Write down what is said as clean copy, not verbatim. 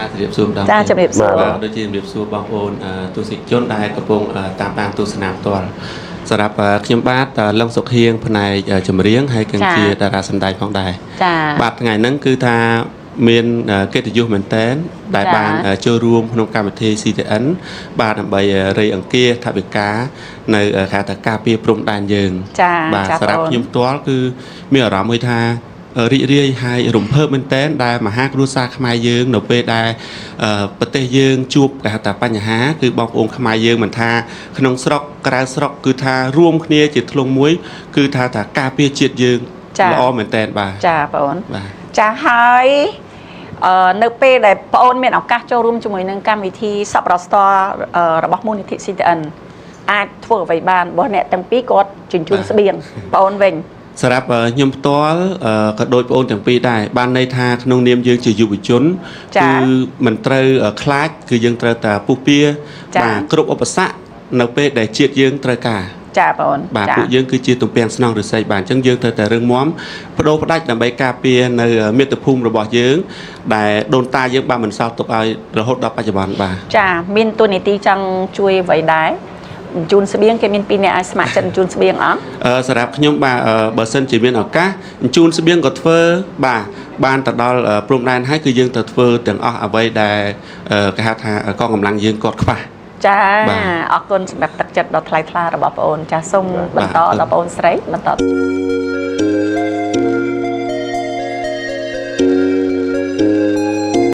បាទជម្រាបសួរម្ដង ចាជម្រាបសួរ បាទដូចជាជម្រាបសួរបងប្អូនទស្សនិកជនដែលកំពុងតាមដានទស្សនាផ្ទាល់សម្រាប់ខ្ញុំបាទលឹងសុខៀងផ្នែកចម្រៀងហើយក៏ជាតារាសម្ដែងផងដែរ ចា បាទថ្ងៃហ្នឹងគឺថាមានកិត្តិយសមែនតែនដែលបានចូលរួមក្នុងកម្មវិធី CTN បាទដើម្បីរៃអង្គាសថវិកានៅគេហៅថាការពារព្រំដែនយើង ចា បាទ ចា សម្រាប់ខ្ញុំផ្ទាល់គឺមានអារម្មណ៍មួយថារីករាយហើយរំភើបមែនតែនដែលមហាគ្រួសារខ្មែរយើងនៅពេលដែលប្រទេសយើងជួបគេហៅថាបញ្ហាគឺបងប្អូនខ្មែរយើងមិនថាក្នុងស្រុកក្រៅស្រុកគឺថារួមគ្នាជាធ្លុងមួយ គឺថាថាការពារជាតិយើងល្អមែនតែនបាទ ចាបងអូន បាទ ចាហើយនៅពេលដែលបងអូនមានឱកាសចូលរួមជាមួយនឹងកម្មវិធីសប្បុរសធម៌របស់មូលនិធិ CTN អាចធ្វើអ្វីបានរបស់អ្នកទាំងពីរគាត់ជញ្ជូនស្បៀងបងអូនវិញ សម្រាប់ខ្ញុំផ្ទាល់ក៏ដូចបងអូនទាំងពីរដែរបានន័យថាក្នុងនាមយើងជាយុវជន ចា គឺមិនត្រូវខ្លាចគឺយើងត្រូវតែពុះពៀ ចា បាទគ្រប់ឧបសគ្គនៅពេលដែលជាតិយើងត្រូវការ ចាបងអូន បាទ ចា ពួកយើងគឺជាទំពាំងស្នងឫស្សីបាទអញ្ចឹងយើងត្រូវតែរឹងមាំបដូរផ្ដាច់ដើម្បីការពារនៅមាតុភូមិរបស់យើង ដែលដូនតាយើងបានបន្សល់ទុកឲ្យរហូតដល់បច្ចុប្បន្នបាទ ចាមានទួនាទីចង់ជួយអ្វីដែរជូនស្បៀងគេមានពីរអ្នកឲ្យស្ម័គ្រចិត្តជូនស្បៀងអត់ សម្រាប់ខ្ញុំបាទបើសិនជាមានឱកាសអញ្ជូនស្បៀងក៏ធ្វើបាទបានទៅដល់ព្រំដែនហើយគឺយើងត្រូវធ្វើទាំងអស់អ្វីដែលគេហៅថាកងកម្លាំងយើងគាត់ខ្វះ ចា បាទ អរគុណសម្រាប់ទឹកចិត្តដ៏ថ្លៃថ្លារបស់បងអូនចាសូមបន្ត បាទ ដល់បងអូនស្រីបន្ត